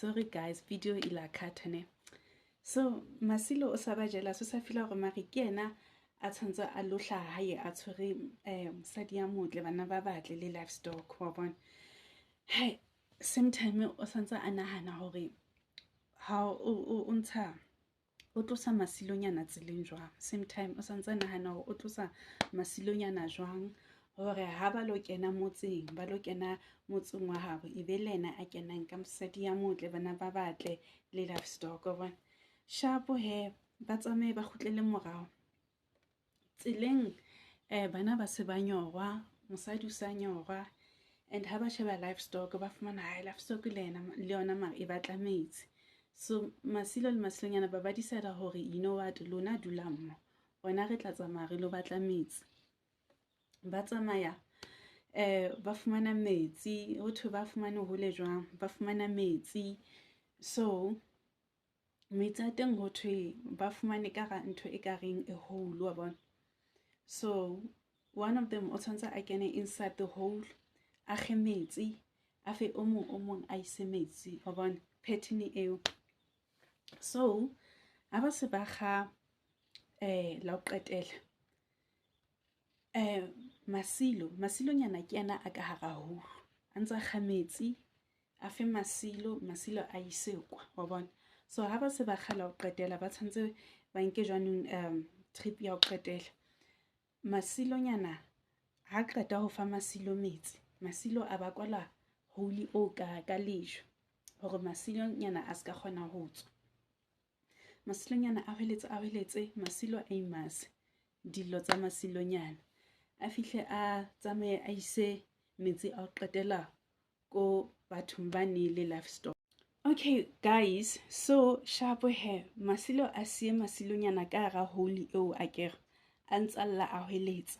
Sorry guys, video e la cut ne. So Masilo o sa ba jealous, o sa feel hore mare ke yena a tshwantse a lo hlaha hae a tshwere mosadi ya motle, bana ba batle le livestock, wa bona. Hai, same time o santse a nahana hore ha o ntsha, o tlosa Masilonyana tseleng jwang. Same time o santse a nahana hore o tlosa Masilonyana jwang hore ha ba lo kena motseng, ba lo kena motseng wa habo, e be le yena a kenang ka mosadi ya motle, bana ba batle le livestock, wa bona. Sharp he, ba tsamaye ba kgutlele morao. Tseleng bana ba se ba nyorwa, mosadi o sa nyorwa, and ha ba sheba livestock ba fumana hai, livestock le yena le yona mare e batla metsi. So Masilo le Masilonyana ba decide hore, you know what, lona dulang mo, rona re tla tsamaya re lo batla metsi. Ba tsamaya ba fumana metsi, ho thwe ba fumane hole jwang, ba fumana metsi. So metsi a teng ho thwe ba fumane ka hara ntho e ka reng a hole, wa bona. So one of them o tshwantse a kene inside the hole, a kge metsi, a fe o mong, o mong a ise metsi, wa bona, pattern eo. So ha ba se ba kga la ho qetela, Masilo, Masilonyana ke yena a ka hara hole, a ntsa kga metsi, a fe Masilo, Masilo a ise kwa, wa bona. So ha ba se ba kga la ho qetela, ba tshwantse ba nke jwanong trip ya ho qetela. Masilonyana ha qeta ho fa Masilo metsi, Masilo a ba kwala hole o ka lejwe hore Masilonyana a ska kgona ho tswa. Masilonyana a hweletse, a hweletse, Masilo a imase dillo tsa Masilonyana. A fihle a tsamaye a ise metsi a ho qetela ko bathong ba ne le livestock. Okay guys, so sharp he, Masilo a siye Masilonyana ka hara hole eo akere a ntsa lla a hweletsa.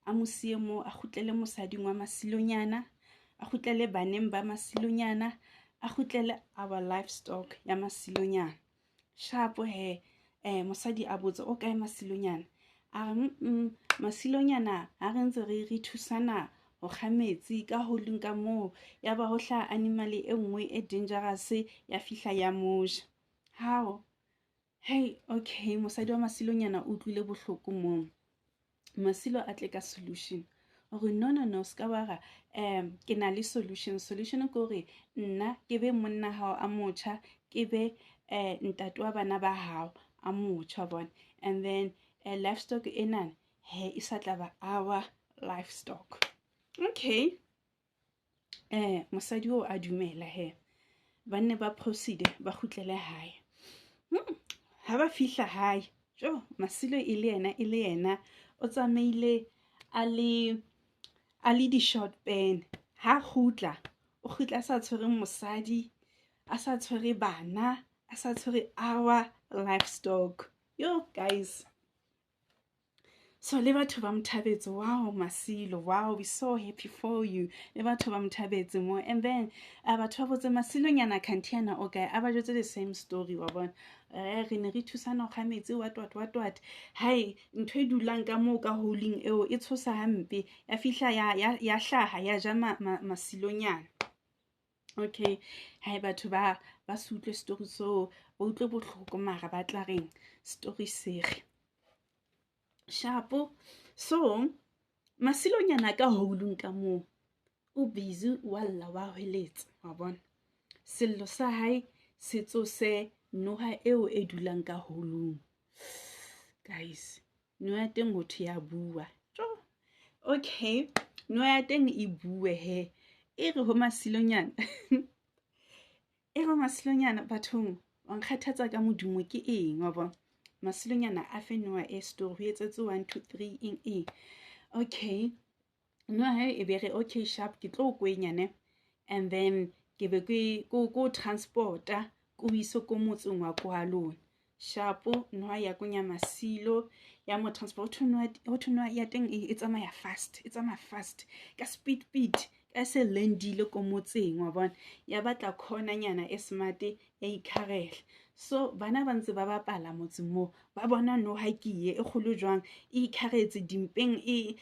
A mo siye mo, a kgutlele mosading wa Masilonyana, a kgutlele baneng ba Masilonyana, a kgutlele our livestock ya Masilonyana. Sharp he, mosadi a botsa, o kae Masilonyana? A re Masilonyana ha re ntse re thusana ho kga metsi ka holeng ka moo, ya ba ho hlaha animal e nngwe e dangerous ya fihla ya mo ja. Hao, hey, okay, mosadi wa Masilonyana o utlwile bohloko moo. Masilo a tle ka solution hore no, no, no, ska wa ra, ke na le solution. Solution ke hore nna ke be monna hao a motjha, ke be ntate wa bana ba hao a motjha, bona. And then livestock ena he e sa tla ba our livestock. Okay. Mosadi o a dumela he. Ba nne ba proceed ba kgutlele hae. Ha ba fihla hae, jo, Masilo e le yena, e le yena o tsamaile a le di-short pen. Ha kgutla, o kgutla a sa tshwere mosadi, a sa tshwere bana, a sa tshwere our livestock. Yo guys. So le batho ba mo thabetse, wow Masilo, wow, we so happy for you. Le batho ba mo thabetse mo. And then batho ba botse Masilonyana khanti yana o kae, a ba jwetse the same story, wa bona. Re ne re thusana ho kga metsi, what what what what. Hai, ntho e dulang ka moo ka holeng eo e tshosa hampe. Ya fihla ya hlaha ya ja Masilonyana. Okay, hai, batho ba se utlwe story so, ba utlwe bohloko mara ba tla reng story sere. Shapo. So Masilonyana ka holung ka moo o busy wa lla wa hweletsa, wa bona. Sello sa hae se tsose noha eo e dulang ka holung. Guys, noha ya teng ho thwe ya bua. Jo. Okay, noha ya teng e bue he. E re ho Masilonyana. E re Masilonyana, bathong wa nkgathatsa ka modumo ke eng, wa bona. Masilonyana a fe noha e story, ho etsetse 1 2 3 eng eng. Okay. Noha e be re okay sharp, ke tlo kwenya ne. And then ke be ke ko transporta ko ise ko motseng wa kwa lona. Sharp, noha ya kwenya Masilo ya mo transport, ho thwe noha ya teng e tsamaya fast, e tsamaya fast ka speed speed, ka se landile ko motseng, wa bona. Ya batla corner nyana e smart ya ikharela. So bana ba ntse ba bapala motseng moo, ba bona noha ke ye e kgolo jwang, e ikharetse dimpeng, e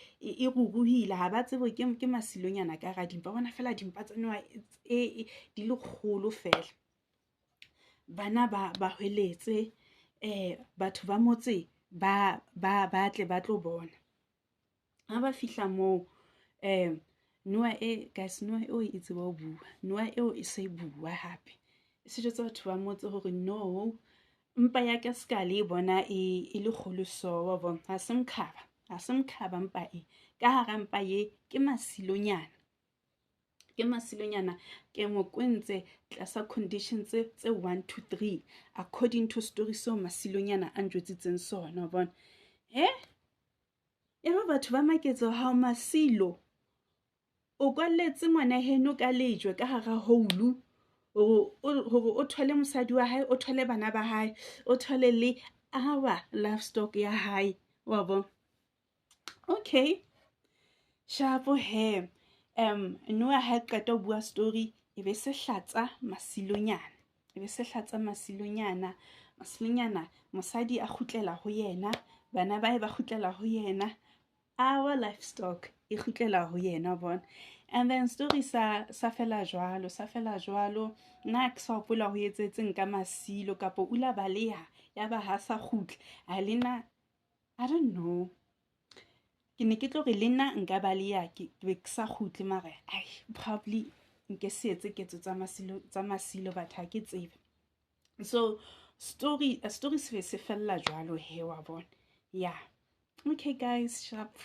ruruhile, ha ba tsebe ke Masilonyana ka hara dimpa, ba bona fela dimpa tsa noha e di le kgolo fela. Bana ba hweletse, batho ba motse ba tle ba tlo bona. Ha ba fihla moo, noha e guys, noha eo e tseba ho bua. Noha eo e se bua hape. E se jwetsa batho ba motse hore no, mpa ya ka ska le e bona e le kgolo so, wa bona. Ha se mokhaba, ha se mokhaba mpa e. Ka hara mpa ye ke masilonyana. Ke masilonyana ke mo kwentse tlasa conditions tse 1 2 3 according to story seo masilonyana a njwetsitseng sona, wa bona. Ya ba batho ba maketse hao Masilo, o kwalletse ngwana heno ka lejwe ka hara hole hore o thole mosadi wa hae, o thole bana ba hae, o thole le our livestock ya hae, wa bona. Okay, shapo he. Noha ha qeta ho bua story, e be se hlatsa masilonyana. E be se hlatsa masilonyana. Masilonyana, mosadi a kgutlela ho yena, bana ba hae ba kgutlela ho yena. Our livestock e kgutlela ho yena, wa bona. And then story sa fela jwalo, sa fela jwalo. Nna ke sa hopola ho etsahetseng ka Masilo kapa o la baleha ya ba ha sa kgutla. A le nna, I don't know. Ke ne ke tlo re le nna nka baleha ke be ke sa kgutle mare ai, probably nke se etse ketso tsa Masilo, but ha ke tsebe. So story se be se fella jwalo he, wa bona. Yeah. Okay guys, sharp.